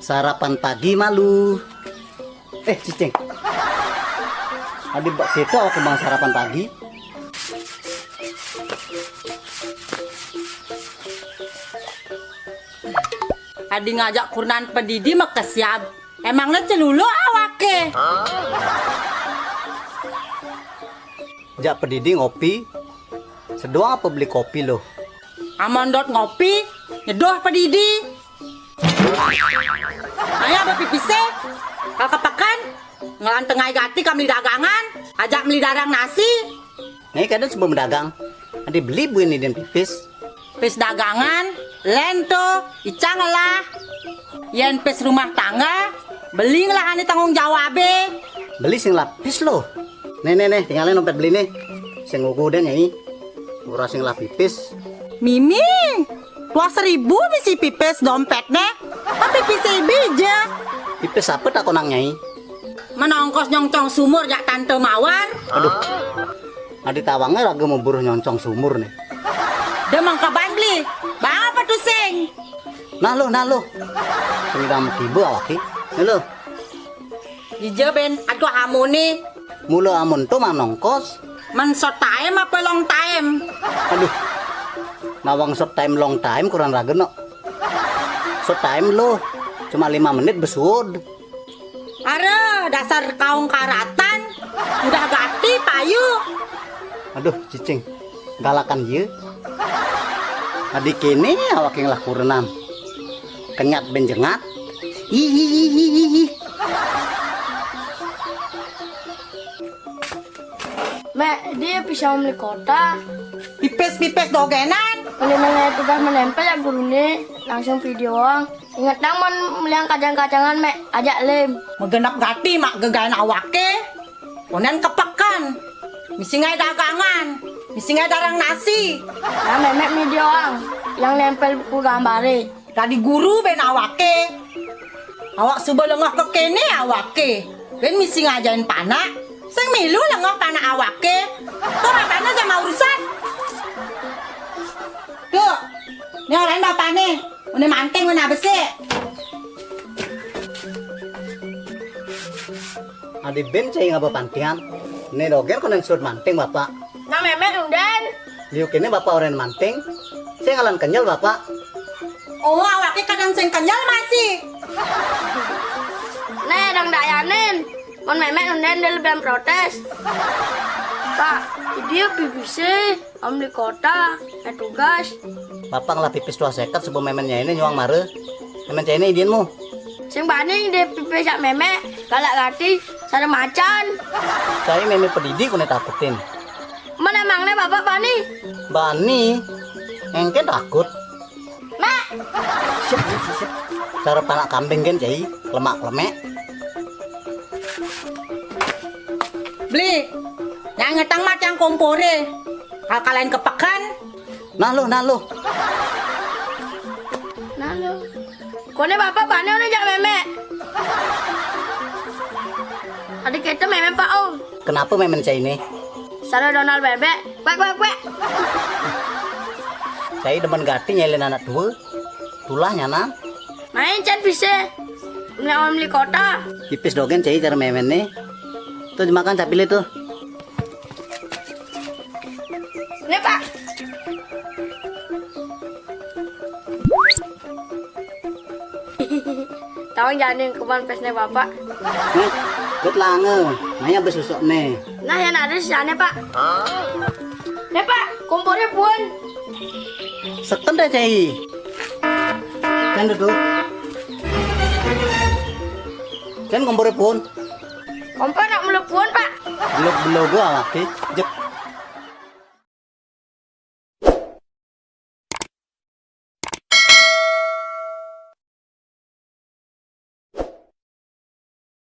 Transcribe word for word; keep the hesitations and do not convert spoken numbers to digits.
Sarapan pagi malu. Eh, cicing. Adi bak kita aku mau sarapan pagi. Adi ngajak kurenan Pedidi makesiab. Emangnya celulu awake? Jak Pedidi ngopi. Seduang apa beli kopi lo? Amon dot ngopi, nyedoh Pedidi. Ayo bepipise, kalau kepekan, ngelan tengai gati kami dagangan, ajak meli darang nasi. Nih kadang sebelum dagang, ada beli bu ini dan pipis. Pis dagangan, lento, icang lah. Yen pis rumah tangga, beli ngelah ane tanggung jawabe. Beli sing lah pis lo. Nih, nih, nih, tinggalin dompet beli nih. Sing uku deh nyai. Murah sing lah pipis. Mimi, dua seribu bisi pipis dompetne. Tapi pipis ibi je. Pipis apa tak konang nyai? Menongkos nyongcong sumur jak tante mawar. Aduh. Adi tawangnya raga mau buruh nyongcong sumur nih. Demang kaban beli. Bang apa tuh sing? Nah lo, nah lo. Sing udah tiba awaki. Nah lo. Jija ben, aduh amone. Mula amun tuh mang nongkos. Men short time apa long time? Aduh. Nawang short time long time kurang raga no. Short time lo. Cuma lima menit besuod. Are, dasar kaung karatan. Udah gati payu. Aduh, cicing. Galakan ye. Adi kene awak yang lah kurenan. Kenyat ben jengat. Hihihihihi. Mek, dia bisa membeli kota. Pipis-pipis dogenan. Mending nanya tugas menempel ya gurune, langsung videoang. Inget dang mon meliang kacang-kacangan, Mek, ajak lem. Megenep gati mak gegaen awake. Onen kepekan. Misi ngai dagangan. Misi ngai darang nasi. Nah, memek videoang. Yang nempel ku gambare. Dadi guru ben awake. Awak suba lengah ke kene awake. Ben misi ngajain panak. Sing milu lengah panak awake. Tuh matane sama urusan. Tuh, ini orang bapakne. Udah manting, udah besik. Adi ben cai ngaba pantian. Ne doger konen sud manting bapak. Nah, memek unden. Liuk ini bapak oren manting. Saya ngalan kenyal bapak. Oh, awake kadang sing kenyal masih. Nih, dong dayanin. Mon memek unden dia lebih protes. Pak, dia bibisi. Om di kota, eh tugas. Bapak ngelah pipis dua seket sebelum memennya ini nyuang mare. Memen cai ini idianmu. Sing bani di pipis sak memek, galak gati, sada macan. Cai memek pedidi kone takutin. Mana emangnya bapak bani? Bani, engken takut. Mak. Cara panak kambing kan cai, lemak lemek. Beli, yang ngetang macang kompore. Kalau kalian kepekan, nah lo, nah lo. Nah lo. Kone bapak bane udah jak memek. Ada kita memek pak om. Kenapa memen cai ini? Sare Donald bebek. Kwek kwek kwek. Cai demen gati nyelin anak dua. Tulah nyanan. Main can bisa. Punya om di kota. Pipis dogen cai cara memen nih. Tuh makan capile tuh. Nih pak. Tawang jani kuman pesne bapak. Nih, bet lange, maya besusuk nih. Nah yang ada sisanya pak. Nih pak, kompornya pun. Seken deh cai. Kan duduk. Kan kompornya pun. Kompor nak melepuan pak. Belok belok gua lagi. Jep.